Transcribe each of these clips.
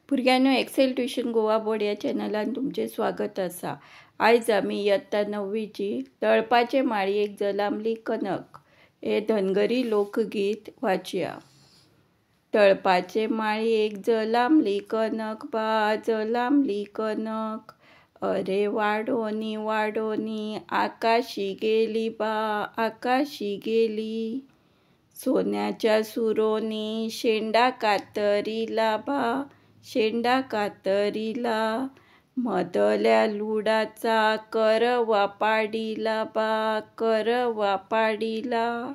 भुरग्यांनो, XL tuition Goa board ह्या चॅनलान तुमचें स्वागत आसा. आयज आमी यत्ता णव्वीची तळपाचे माळयेक जलामली कनक हे धनगरी लोकगीत वाचया. तळपाचे माळयेक जलामली कनक बा जलामली कनक, अरे वाडोनी वाडोनी आकाशी गेली बा आकाशी गेली. सोन्याच्या सुरोनी शेंडा कातरीला बा शेंडा कातरीला, मदल्या लुडाचा करवा पाडिला बा करवा पाडिला.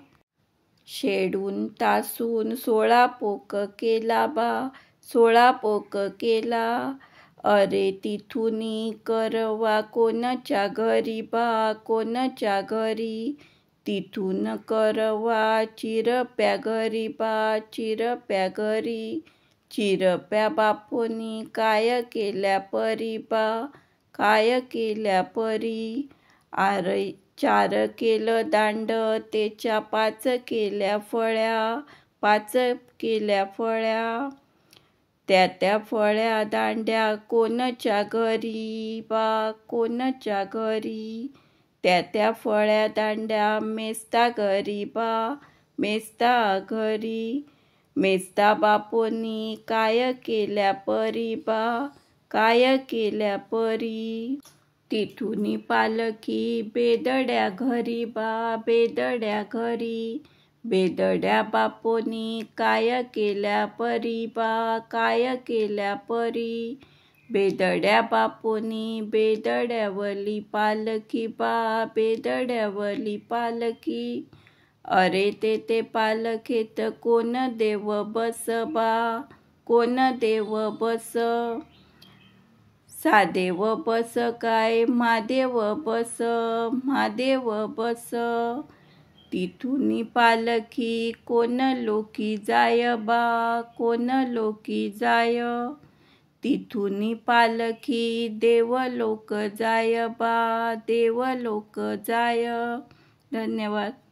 शेडून तासून 16 पोक केला बा 16 पोक केला, अरे तिथूनी करवा कोणच्या घरी बा कोणच्या घरी, तिथून करवा चिरप्या घरी बा चिरप्या घरी. चिरप्या बापूंनी काय केल्या परी बा काय केल्या परी, आरे 4 केलं दांड तेच्या 5 केल्या फळ्या 5 केल्या फळ्या, त्या त्या फळ्या दांड्या कोणच्या घरी बा कोणच्या घरी, त्या त्या फळ्या दांड्या मेस्ता घरी बा मेस्ता घरी. मेस्ता बापूंनी काय केल्या परी बा काय केल्या परी, तिथून पालखी बेदड्या घरी बा बेदड्या घरी. बेदड्या बापूंनी काय केल्या परी बा काय केल्या परी, बेदड्या बापूंनी बेदड्यावली पालखी बा बेदड्यावली पालखी. अरे ते ते पालखेत कोण देव बस बा कोण देव बस, सादेव बस काय महादेव बस महादेव बस. तिथून पालखी कोण लोकी जाय बा कोण लोकी जाय, तिथून पालखी देवलोक जाय बा देवलोक जाय. धन्यवाद.